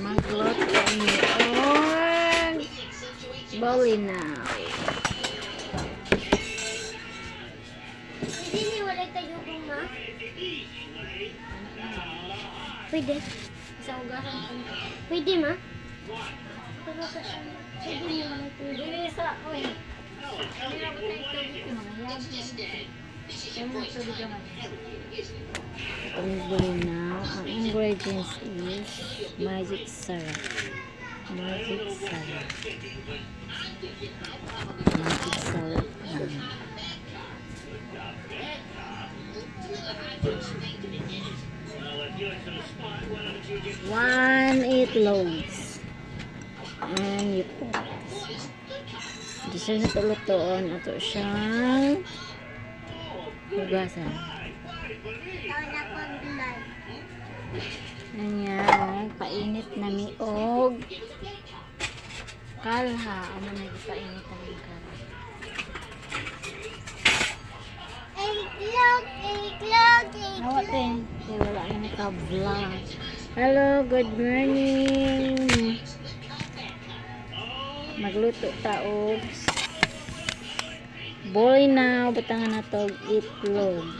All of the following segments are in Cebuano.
Magluto ni og bolinaw. Pwede ni walay tayubong, ma? Pwede. Sa ugasan. Pwede, ma? Pero pwede ni walay tayubong. Dili sa oy. Hindi na ba tayo tubig yung mga yabi? Kaya mo tubig naman. Itong bolinaw, ang ingredients is magic syrup. Magic syrup. Magic syrup. One itlogs. And you put. Di siya natulutoon. Ato siyang hugasan. Tawag ako ang gulay. Ayan, painit na mi og kalha. Amo na gipainit ang kalha. Itlog, itlog, Nawa itlog. te, kay wala na naka-vlog. Hello, good morning. Magluto ta og bolinaw, butangan na to og itlog.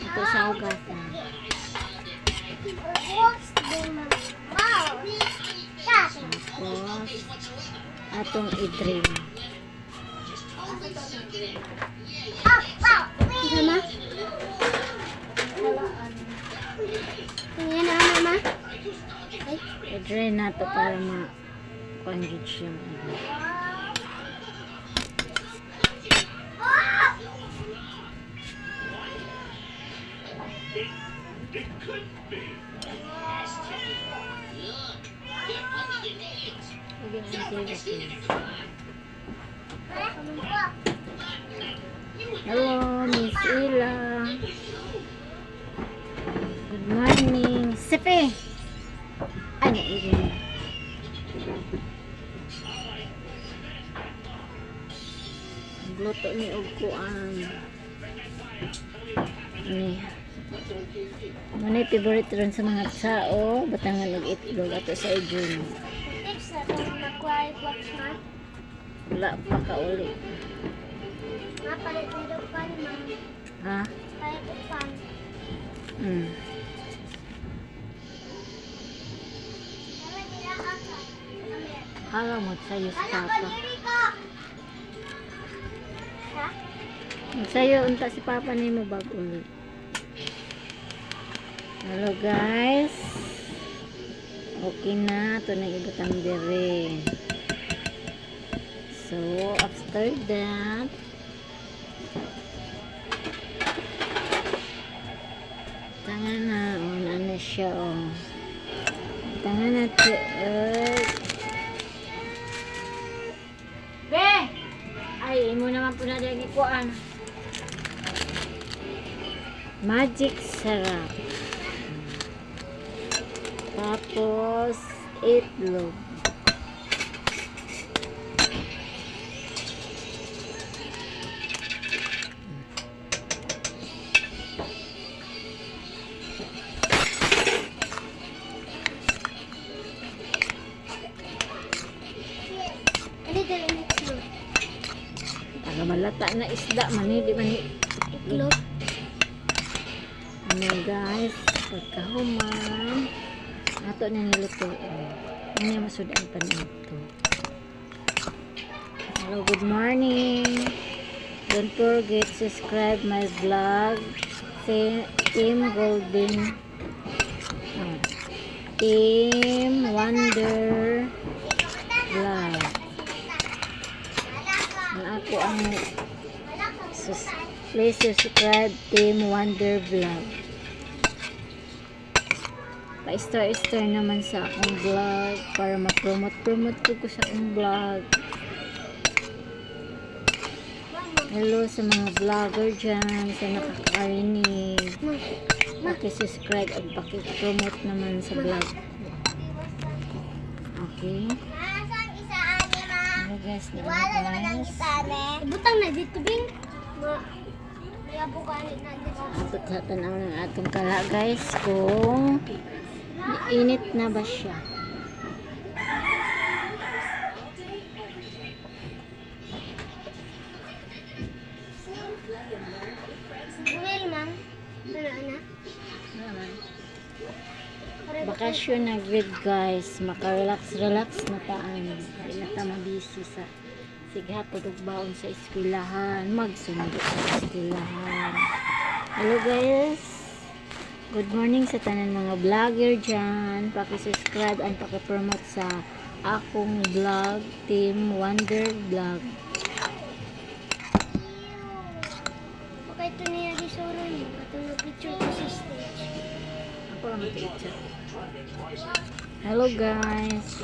Ito sa hugasan. What's the Wow! Tapos. Tapos, atong i-drain. Oh, wow! Mama? Tingnan na, mama. Ay. I-drain na to para ma kuan jud siya. Hello, Miss Ila. Good morning. Sipe! Ano, ibig? Magluto ni og kuan. Ni. Muna favorite ron sa mga tao, butangan og itlog ato sa i-drain. Tips na itong nakuha box, ma. Wala pa kauli. Ma, palit nito pan, ma. Ha? Palit upan. Mama, dila ako. Hala mo sayo sa Hala ko, papa. diri ko. Ha? Sayo unta si papa nimo bag uli. Hello, guys. Okay na ito na ibutang dire. So after that, tanga na, oh, na siya, oh. Tanga na to. Be! Ay, imo naman po na dyan ikuan. Magic sarap. Tapos, itlog. Ano dito next mo? Taga malata na isda, mani, di mani. Itlog. Ano, guys, pagkahuman, ato na nilutuin. Ano yung masudan pa nito. Hello, good morning. Don't forget subscribe my vlog, Team Golden, Team Wonder Vlog. Ang ako ang please subscribe Team Wonder Vlog. Pa-star-star naman sa akong vlog para ma-promote-promote ko sa akong vlog. Hello sa mga vlogger dyan, sa nakakarinig. Paki-subscribe at paki-promote naman sa vlog. Okay? Nasaan isa ani, ma? Hello guys, na Wala naman ang guys. isa ani. Butang na dito, Bing. Ma. Labo gani na dito. Ato sa tanaw ng atong kala, guys, kung init na ba siya. Well, ma'am. Ano, ana? Bakasyon na good, guys. Maka-relax relax na taan. Di na ta mabisi sa sighatod og baon sa eskwelahan, magsundo sa eskwelahan. Hello, guys. Good morning sa tanan mga vlogger dyan. Paki-subscribe and paki-promote sa akong vlog, Team Wonder Vlog. Baka ito niya di suro yun. Ito na picture ko sa stage. Ako lang ito. Hello, guys.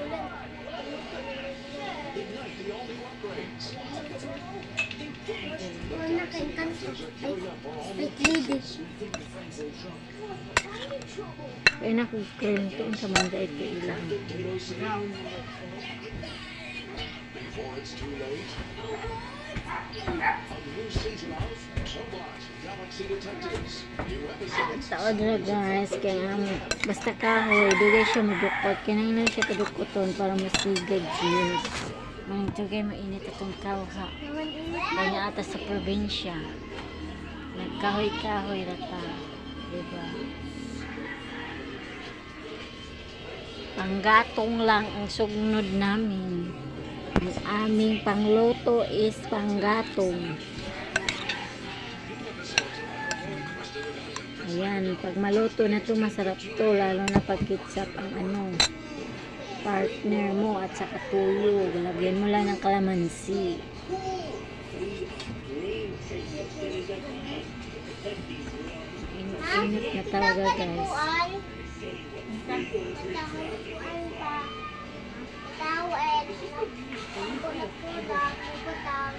Ulan. Wala kay kanto. Ay, ay, lady. Kaya na kong cream to sa manda ito ilang. Before it's too late. A new season of Tobot Galaxy Detectives. New episodes. Taod ra, guys, kaya ang basta kahoy, dugay siya madukot. Kinahanglan siya kadukoton para masigad yun. Manang dugay mainit atong kawha. Naman init. Kanya ata sa probinsya. Nagkahoy-kahoy ra ta. Diba? Panggatong lang ang sugnod namin. Ang aming pangluto is panggatong. Ayan, pag maluto na to, masarap to. Lalo na pag ketchup ang ano, partner mo at saka tuyo. Lagyan mo lang ng kalamansi. Init na talaga, guys. Kuan. Tawel. Putang, putang.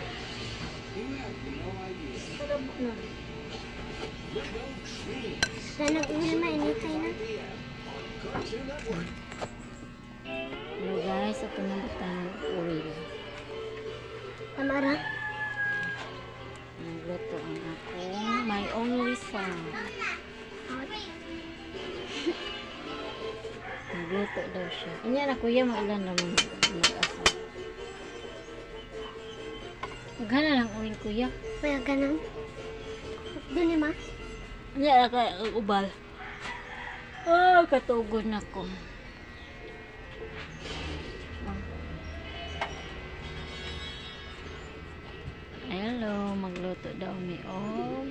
Sana uwi mainitay na. Hello, guys, ito na butang ng oil. Tamara. Nagluto ang akong my only son. Nagluto daw siya. Inya na, kuya, maulan naman mag-asa. Maghana lang oil, kuya. Kaya ganun. Doon ni ma. Inya na kay ubal. Ah, katugon ako. Ah. Hello, magluto daw mi og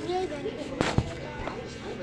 Yeah, ganun.